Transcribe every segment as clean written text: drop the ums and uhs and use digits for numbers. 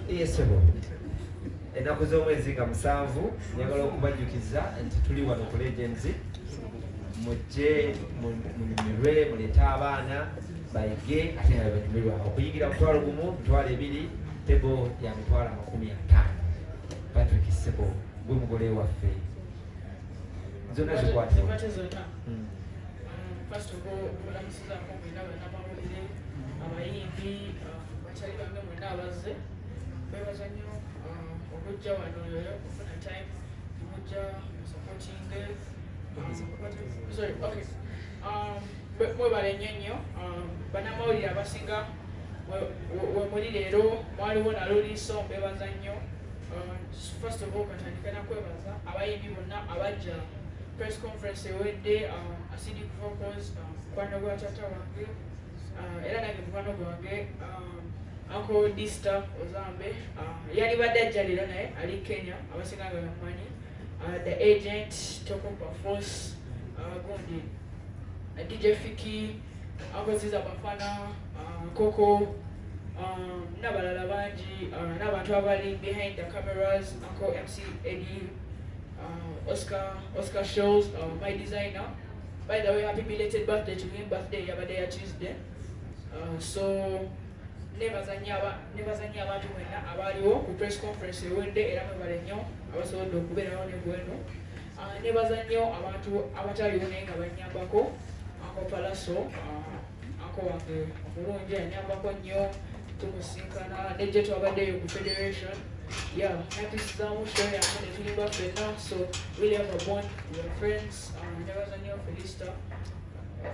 Yesebo, ennaku z'omwezi nga 7, njagala okubajjukiza nti tuli wano ku Legends. Mujje munyumirwe, muleete abaana bayige ate nga banyumirwa. Okuyingira 10,000, 20,000, table ya 250,000. Patrick Sebo, gwe mugole waffe, zonna zikwatibwa. Zikwate zonna. First of all, mulamusizaako mwenna bannamawulire, abayimbi, bakyali bange mwenna abazze. Bebaza nnyo okujja wano leero, okufuna time mujja supporting. Sorry, okay. Mwebale nnyo nnyo. Bannamawulire abasinga we muli leero mwaliwo naluli, so mbebaza nnyo. First of all, katandika nakwebaza abayimbi bonna abajja press conference ewedde. Acidic Vocals, mukwano gwa tata wange, era nange mukwano gwange, Uncle Dista Ozambe, yalibadde ajja leero naye ali Kenya, abasinga nga bamumanyi. The Agent, Toko Perforce, gundi, DJ Fiki, Uncle Ziza Bafana, Coco, n'abalala bangi, n'abantu abali behind the cameras, Uncle MC Eddie, Oscar, Oscar Shows, my designer. By the way, happy belated birthday to him. Birthday yabadde ya Tuesday. So nebaza nnyo abantu mwenna abaaliwo ku press conference ewedde, era mwebale nnyo abasobodde okubeerawo ne gweno. Nebaza nnyo abantu abataliwo naye nga bannyambako. Uncle Palaso, uncle wange omulungi, anyambako nnyo, tumusinkana nejje twabaddeyo ku federation, yeah, natusizaamu show yange ne tulimba ffenna, so really have a bond, we are friends. Nebaza nnyo Felista,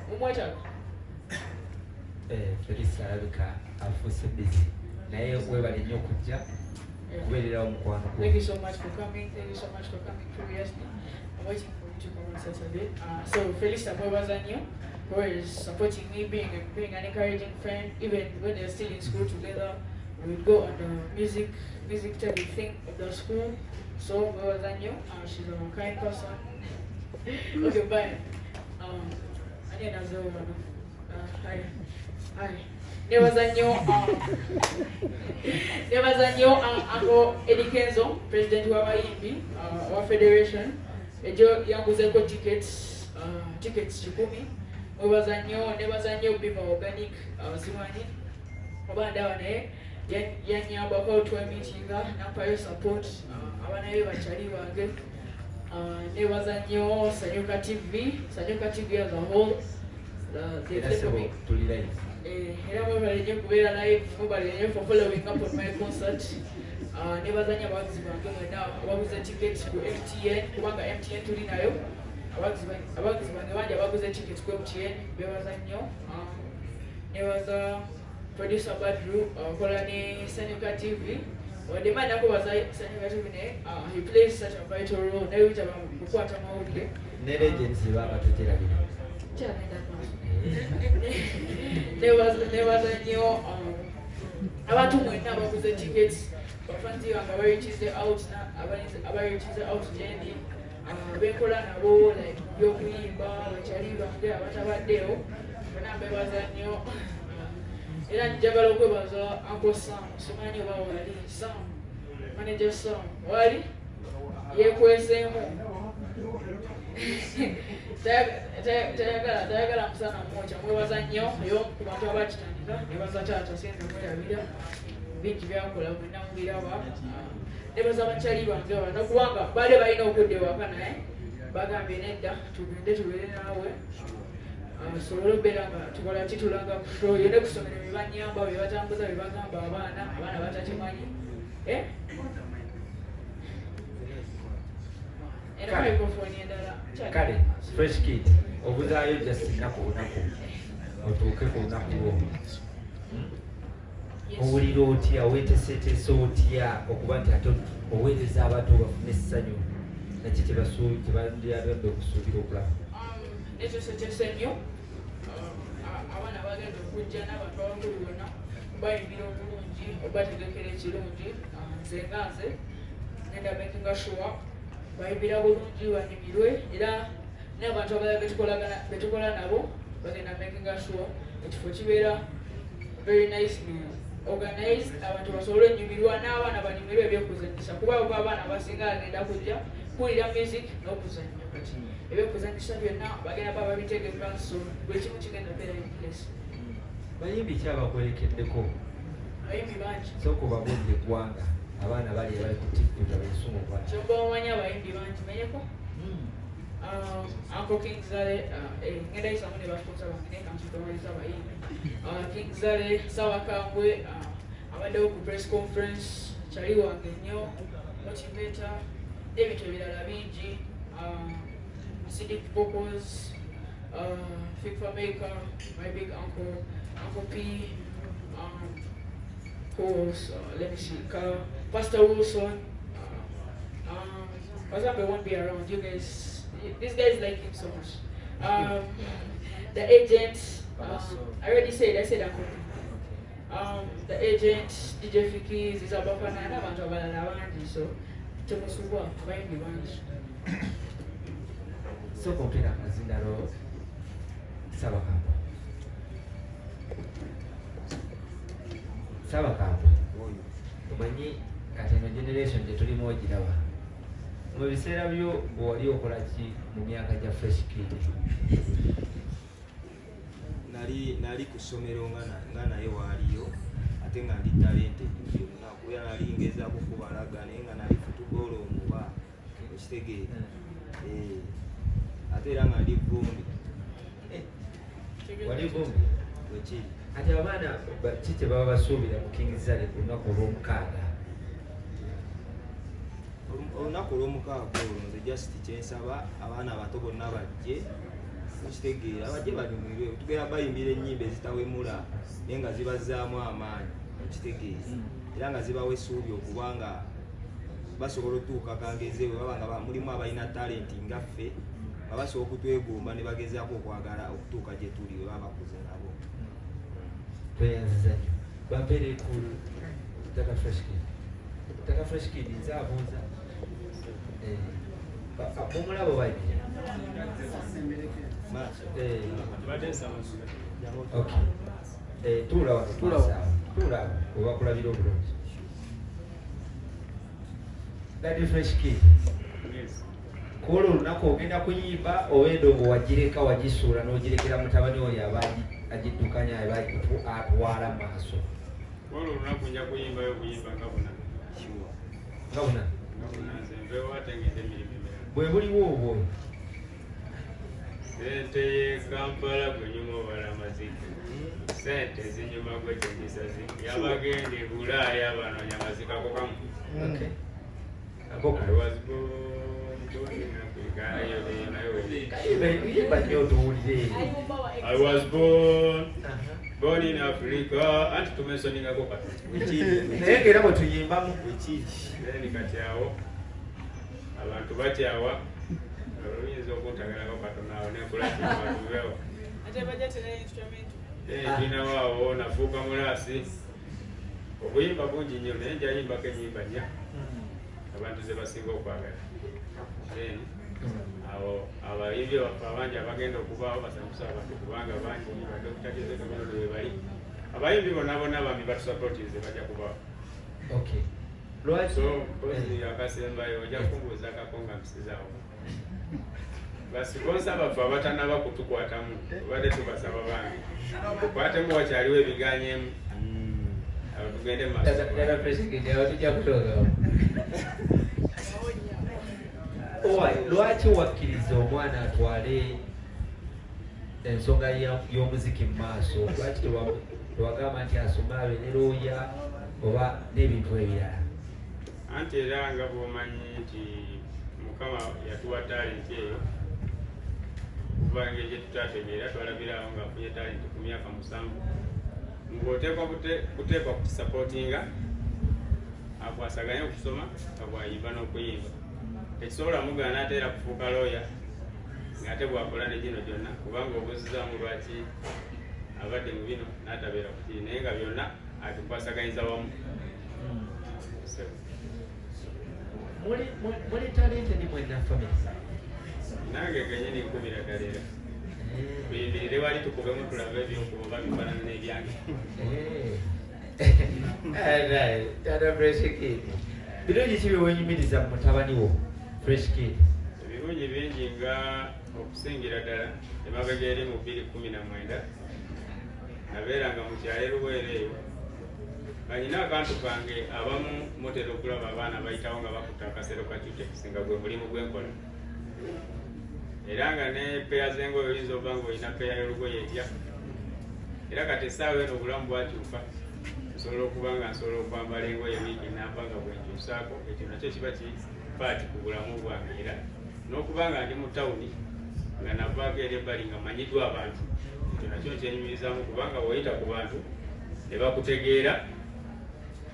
mumwetaaga. Eh, Felista alabika afuuse busy, naye webale nnyo okujja kubeererawo mukwano gwo. Thank you so much for coming. Thank you so much for coming previously. I'm waiting for you to come on Saturday. So Felista mwebaza nnyo for is supporting me, being an encouraging friend, even when they're still in school together. We would go on the music table thing of the school. So mwebaza nnyo. She's a kind person. Okay, bye. Ani anazo wano? Hi. Hi. Nebaza nnyo nebaza nnyo Uncle Eddie Kenzo, president w'abayimbi wa federation. Ejo yanguzeeko tickets 100. Mwebaza nnyo. Nebaza nnyo Biva Organic, simanyi oba ndaba naye yanyambako twemitinga nampayo support. Abaana be bakyali bange. Nebaza nnyo Sanyuka TV, Sanyuka TV as a whole. Era sebo, tuli live. Eh, era mwebale nnyo kubeera live, mwebale nnyo for following up on my concert. Nebaza nnyo abawagizi bange mwenna abaguze ticket ku MTN, kubanga MTN tuli nayo. Abawagizi bange bangi abaguze ticket ku MTN, bebaza nnyo. Nebaza producer Badru akola ne Sanyuka TV. Wadde manyi nakubaza Sanyuka TV, naye he plays such a vital role naye bitaba kukwata mawulire. Ne Legends baba toterabira. Kyagenda maaso. Nebaza nnyo abantu mwenna abaguze tickets, bafanzi bange abareachize out abareachize out gyendi, benkola nabo like byokuyimba, bakyali bange abatabaddewo bonna mbebaza nnyo. Era njagala okwebaza Uncle Sam, simanyi oba wali Sam, manager Sam wali yekweseemu, tayagala musana mwokya. Mwebaza nnyo yo ku bantu abakitandika. Nebaza taata, senza mwerabira bingi byakola, mwenna mubiraba. Nebaza bakyali bange bano kubanga baali balina okudda ewaka naye bagambye nedda, tugende tubeere naawe sobole okubeera nga tukola kitulanga ku show yo ne ku ssomero bye banyamba, bye batambuza, bye bagamba abaana, abaana batakimanyi. Eh? Era Kale. Microphone endala. Kale Fresh Kid, obuzaayo just nnaku bunaku otuuke ku lunaku lwo. Yes. Owulira otya? Weeteeseteese otya okuba nti ate oweereza abantu bafune essanyu naki kyebandyagadde okusuubira okulaba? Neteeseteese nnyo. Abaana bagenda okujja n'abantu abakulu bonna bayimbira obulungi, obategekera ekirungi. Nze nga nze ngenda makinga sure bayimbira bulungi, banyumirwe, era n'abantu abalala betukola nabo bagenda makinga sure ekifo kibeera very nice. organized, abantu basobole onyumirwa n'abaana banyumirwe ebyokuzanyisa, kuba abo abaana abasinga agenda kujja kuwulira music n'okuzanya. Kati ebyokuzanyisa byonna bagenda baba babitegeka, so buli kimu kigenda beera in place. Bayimbi ki abakwerekeddeko? Abayimbi bangi. Sooka obabuulire eggwanga, abaana bali ebali ku TV nga beesunga obwana. Kyomba omanyi abayimbi bangi menyeko. Uncle King Zale, ngenda yisamu ne basponsor bange, naye kansokamaliza abayimbi. King Zale, Sabakambwe, abaddewo ku press conference, kyali wange nnyo, motivator n'ebintu ebirala bingi. Acidic Vocals, Fik Fameica, my big uncle, Uncle P, who else? Let me see, Pastor Wilson. Wazambe won't be around. You guys, these guys like him so much. The agent, I already said, I said Uncle P. The agent, DJ Fiki, Zizabafana, n'abantu abalala bangi, so temusubwa, abayimbi bangi. Sooka ompeera akazindalo, Sabakambwe. Sabakambwe, omanyi kati eno generation gye tulimu ogiraba. Mu biseera byo bwe wali okola ki mu myaka gya Fresh Kid? Nali ku ssomero nga naye waaliyo, ate nga ndi talented byonna, kubeera nali ngezaako kubalaga, naye nga nali football omuba okitegeera. Ate era nga ndi vumbi. Wali vumbi? Wekiri. Ati abaana ki kye baba basuubira mu King Zale ku lunaku olw'omukaaga? Olunaku olw'omukaaga olwo, nze just kyensaba, abaana abato bonna bajje, okitegeera, bajje banyumirwe. Tugenda bayimbira ennyimba ezitawemula naye nga zibazzaamu amaanyi, okitegeera, era nga zibawa essuubi okuba nga basobola otuuka kangeze bwe baba nga mulimu abalina talenti nga ffe, nga basobola okutwegomba ne bagezaako okwagala okutuuka gye tuli bwe baba bakuze nabo. Tweyanziza nnyo. Bampeere ku Tata Fresh Kid. Tata Fresh Kid, nze abuuza. Mumulaba oba? Maaso. Okay. Tuula wano, Tuula maaso awo. Tuula awo, we bakulabira obulungi. Daddy Fresh Kid. Ku olwo olunaku ogenda kuyimba oba endongo wagireka, wagisuula n'ogirekera mutabani oyo aba agiddukanya, aba atwala mu maaso? Olwo olunaku nja kuyimbayo obuyimba nga buna. Nga buna? Nga buna, nze nveewo ate ngende emirimu emirala. Bwe buliwo obwo? Sente ye Kampala gwe nyuma obala amazike, sente zinyuma gwe kyenyisazi, yabagenda e Bulaaya banoonya amazike ako kamu. Okay. Ako. I was born in Africa, eyo nayo. Yimba nnyo tuwulire. I was born in Africa, anti tumensoningako kati. Naye ng'era bwe tuyimbamu. Wekiri. Then kati awo abantu batyawa, oluyinza okuntagalako katono awo nenkola kintu. Ate bajja tera instrument. Tulinawo awo nafuuka mulaasi. Obuyimba bungi nnyo, naye njayimbako ennyimba nnya abantu ze basinga okwagala. Then awo abayimbi baffe abangi abagenda okubaawo basanyusa abantu, kubanga bangi, ba Dr. Jose Chameleone we bali, abayimbi bonna bonna bambi batusupportinze, bajja kubaawo. Okay. Lwaki? So mpozi akasembayo ojja kumbuuza akako nga mpisizaawo. Basiponsa baffe abatanaba kutukwatamu, tubadde tubasaba bange tukwatemu, wakyaliwo ebiganyemu awo tugende mu maaso. Dada Fresh Kid, awo tujja kutogawo. Owa, lwaki wakkiriza omwana atwale ensonga y'omuziki mu maaso? Lwaki tewagamba nti asome abeere looya oba n'ebintu ebirala? Anti era nga bw'omanyi nti Mukama yatuwa talenti eyo kuva engeri gye tutategeera, twalabirawo ng'afunye talenti ku myaka 7, ng'oteekwa kuteekwa kutusupportinga akwasaganye okusoma nga bw'ayimba n'okuyimba. Tekisobola mugaana ate era kufuuka looya ng'ate bw'akola ne gino gyonna, kubanga obuuzizaamu lwaki abadde mu bino n'atabeera ku kiri, naye nga byonna abikwasaganyiza wamu. So, Muli talented mwenna family. Nange kenyini nkubira ddala, era tuyimbirire wali tukubemu tulabe ebyokuba oba bifaanana n'ebyange. Taata Fresh Kid, birungi ki byewenyumiriza mu mutabani wo Fresh Kid? Ebirungi bingi, nga okusingira ddala emabega eri mu 2019 nabeeranga mu kyalo eruweero eyo nga nyina akantu kange. Abamu mutera okulaba abaana bayitawo nga bakutte akasero ka Cutex, nga gwe mulimu gwenkola, era nga ne peya z'engoye oyinza oba nga olina peya y'olugoye etya. Era kati essaawa eno obulamu bwakyuka, nsobola okuba nga nsobola okwambala engoye wiiki namba nga bwenkyusaako. Ekyo nakyo kiba kipaati ku bulamu bwange, era n'okuba nga ndi mu tawuni nga navaako eri ebbali nga manyiddwa abantu, ekyo nakyo nkyenyumirizaamu, kubanga bw'oyita ku bantu ne bakutegeera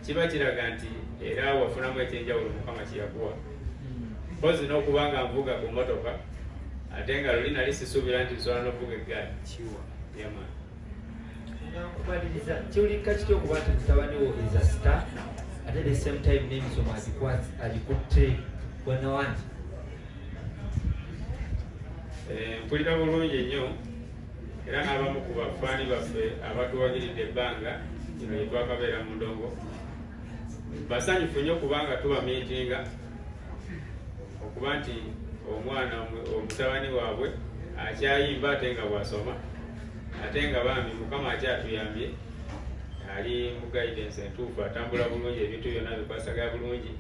kiba kiraga nti era wafunamu ekyenjawulo Mukama kyeyakuwa. Mpozi n'okuba nga nvuga ku motoka, ate nga luli nali sisuubira nti nsobola n'okuvuga eggaali. Kiwa. Yeah, man. Nga nkumaliriza, kiwulika kitya okuba nti mutabani wo is a star, ate the same time n'emisomo agikutte bwanawangi? Mpulira bulungi nnyo, era n'abamu ku bafaani baffe abatuwagiridde ebbanga lino lye twakabeera mu ndongo basanyufu nnyo, kubanga tuba miitinga okuba nti omwana omutabani waabwe akyayimba ate nga bw'asoma, ate nga bambi Mukama akyatuyambye, ali mu guidance entuufu, atambula bulungi, ebintu byonna bikwasagala bulungi,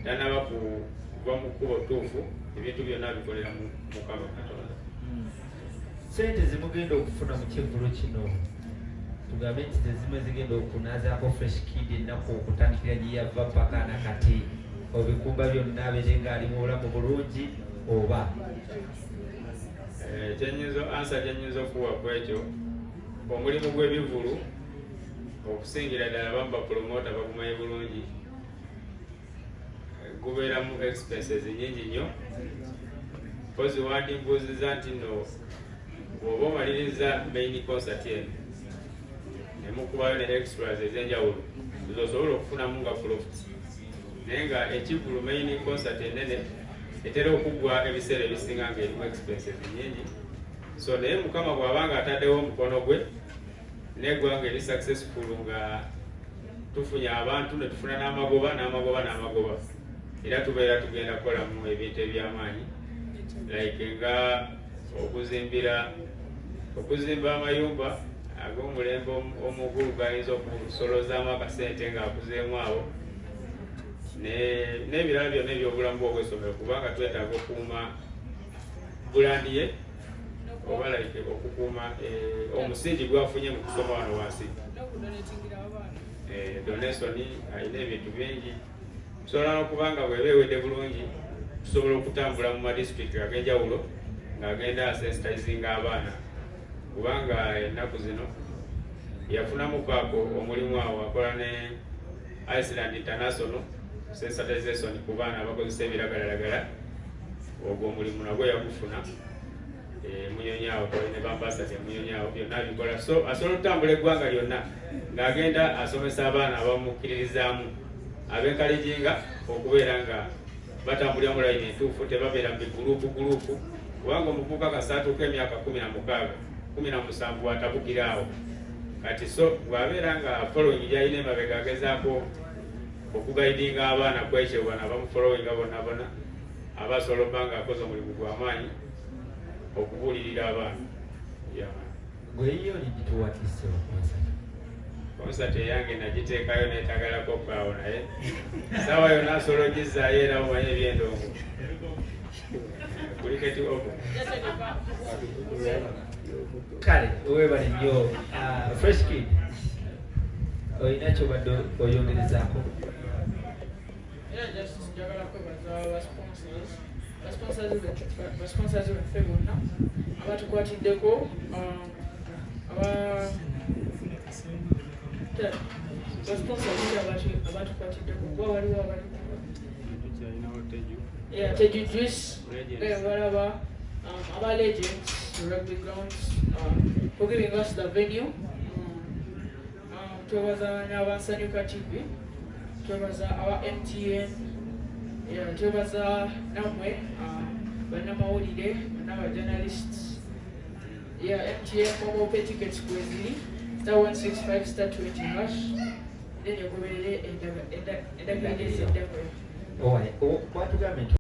tanaba kuva mu kkubo ttuufu, ebintu byonna abikolera mu Mukama Katonda. Sente zimugenda okufuna mu kivvulo kino, tugambe nti zezimu ezigenda okunaazaako Fresh Kid ennaku okutandikira gye yava paka nakati, obikumba byonna, abeere ng'ali mu bulamu bulungi, oba? Kyenyinza answer gyenyinza okuwa ku ekyo, omulimu gw'ebivulu okusingira ddala abamu bapromota bagumanyi bulungi, gubeeramu expenses nyingi nnyo. Mpozi wandimbuuziza nti nno bw'oba omaliriza main concert eno nemukubayo ne extras ez'enjawulo zosobola okufunamu nga profit, naye nga ekivulu main concert enene etera okuggwa ebiseera ebisinga nga erimu expenses nyingi. So naye Mukama bw'aba nga ataddewo omukono gwe neggwanga eri successful, nga tufunye abantu ne tufuna n'amagoba n'amagoba n'amagoba, era tubeera tugenda kukolamu ebintu ebyamaanyi, like nga okuzimba amayumba ag'omulembe omukulu gayinza okusolozaamu akasente ng'akuzeemu awo, n'ebirala byonna ebyobulamu bw'obwesomero, kubanga twetaaga okukuuma brand ye, oba like okukuuma omusingi gwafunye mu kusoma wano wansi. N'okudonatingira abaana. Donation alina ebintu bingi. Tusobola n'okuba nga bweba ewedde bulungi, tusobola okutambula mu madisitulikiti ag'enjawulo ng'agenda asensitizinga abaana, kubanga ennaku zino yafunamu kaako omulimu awo akola ne Iceland International sensitization ku baana abakozesa ebiragalalagala. Ogwo omulimu nagwo yagufuna. Munyonyi awo ne bambasada emunyonyi awo byonna abikola, so asobola okutambula eggwanga lyonna ng'agenda asomesa abaana abamukkiririzaamu, abenkalijinga okubeera nga batambulira mu layini entuufu, tebabeera mu bigulupu gulupu, kubanga omuvubuka kasaatuuka emyaka 16, 17 atabukira awo kati. So bw'abeera nga following gyalina emabega agezaako okuguidinga abaana ku ekyo, bano abamufollowinga bonna bonna aba asobola okuba nga akoze omulimu gw'amaanyi okubuulirira abaana. Yeah. Gwe yiyo ligituwatise concert? Concert eyange nagiteekayo neetagalako paawo, naye saawa yonna asobola ogizaayo, era omanye ebyendongo kuliketi obo. Kale webale nnyo. Ah, Fresh Kid, olina kyobadde oyongerezaako? Era just njagala kwebaza ba sponsors baffe bonna abatukwatiddeko, ba sponsors abatukwatiddeko, kuba waliwo abali Yeah, Teju Juice, Legends. balaba, aba Legends Rugby Grounds for giving us the venue. Twebaza n'Abasanyuka TV, twebaza aba MTN, yeah, twebaza nammwe bannamawulire, n'aba journalists. Yeah, MTN mobile pay tickets kweziri *165*20#. Then ogoberere endagiriro eziddako. Watugambye nti